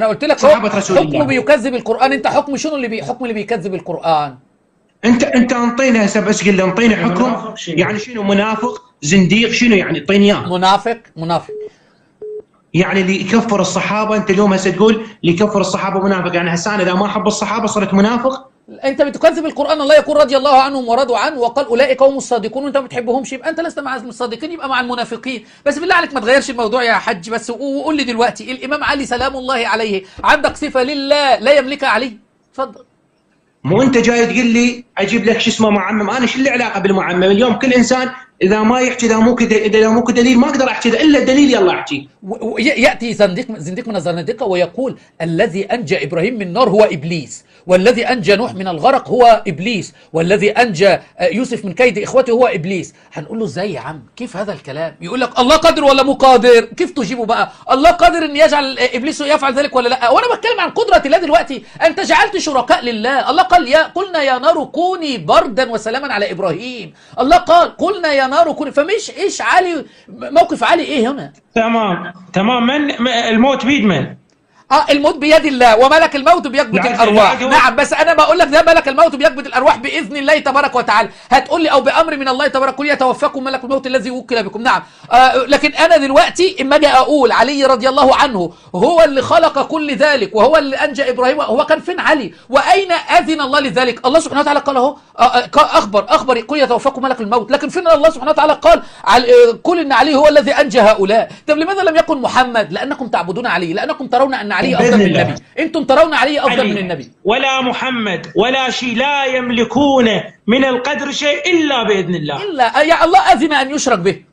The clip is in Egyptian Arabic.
انا قلت لك صحابة رسول حكمه الله. بيكذب القرآن. انت حكم شنو اللي حكم اللي بيكذب القرآن؟ انت انطينا هسه، بس قل لي انطيني حكم. منافق شنو؟ يعني شنو منافق؟ زنديق شنو يعني؟ اعطيني اياه. منافق، منافق. يعني اللي يكفر الصحابة، انت اليوم هسه تقول اللي يكفر الصحابة منافق، يعني هسه انا اذا ما احب الصحابة صرت منافق؟ انت بتكذب القرآن. الله يقول رضي الله عنهم ورضوا عنه وقال اولئك هم الصادقون، وانت ما بتحبهمش، يبقى انت لست مع الصادقين، يبقى مع المنافقين. بس بالله عليك ما تغيرش الموضوع يا حج، بس وقول لي دلوقتي الامام علي سلام الله عليه عندك صفة لله لا يملكها علي؟ اتفضل. مو انت جاي تقول لي اجيب لك شو اسمه معمم، انا شو اللي علاقة بالمعمم؟ اليوم كل انسان اذا ما يحكي، اذا مو كده، اذا مو دليل ما اقدر احكي الا الدليل، يلا احكي. ياتي زنديق من الزنادقة ويقول الذي انجى ابراهيم من النار هو ابليس، والذي انجى نوح من الغرق هو ابليس، والذي انجى يوسف من كيد اخوته هو ابليس. هنقول له ازاي يا عم؟ كيف هذا الكلام؟ يقول لك الله قادر ولا مو قادر؟ كيف تجيبه بقى؟ الله قادر ان يجعل ابليس يفعل ذلك ولا لا؟ وانا بتكلم عن قدره الله دلوقتي، انت جعلت شركاء لله. الله قال يا قلنا يا نار كوني بردا وسلاما على ابراهيم. الله قال قلنا يا نار كوني، فمش ايش علي موقف علي ايه هنا؟ تمام تمام. من الموت بيد من؟ الموت بيد الله وملك الموت بيقبض الارواح. نعم، بس انا بقول لك ده ملك الموت بيقبض الارواح باذن الله تبارك وتعالى. هتقول لي او بامر من الله تبارك، قل يتوفاكم ملك الموت الذي وكل بكم. نعم. لكن انا دلوقتي اما اجي اقول علي رضي الله عنه هو اللي خلق كل ذلك وهو اللي انجى ابراهيم، هو كان فين علي؟ واين اذن الله لذلك؟ الله سبحانه وتعالى قال اهو، اخبر قل يتوفاكم ملك الموت، لكن فين الله سبحانه وتعالى قال قل ان علي هو الذي انجى هؤلاء؟ طب لماذا لم يكن محمد؟ لانكم تعبدون علي، لانكم ترون ان علي افضل من النبي، انتم ترون علي افضل من النبي. ولا محمد ولا شيء لا يملكون من القدر شيء الا باذن الله. الا يا الله اذن ان يشرك به.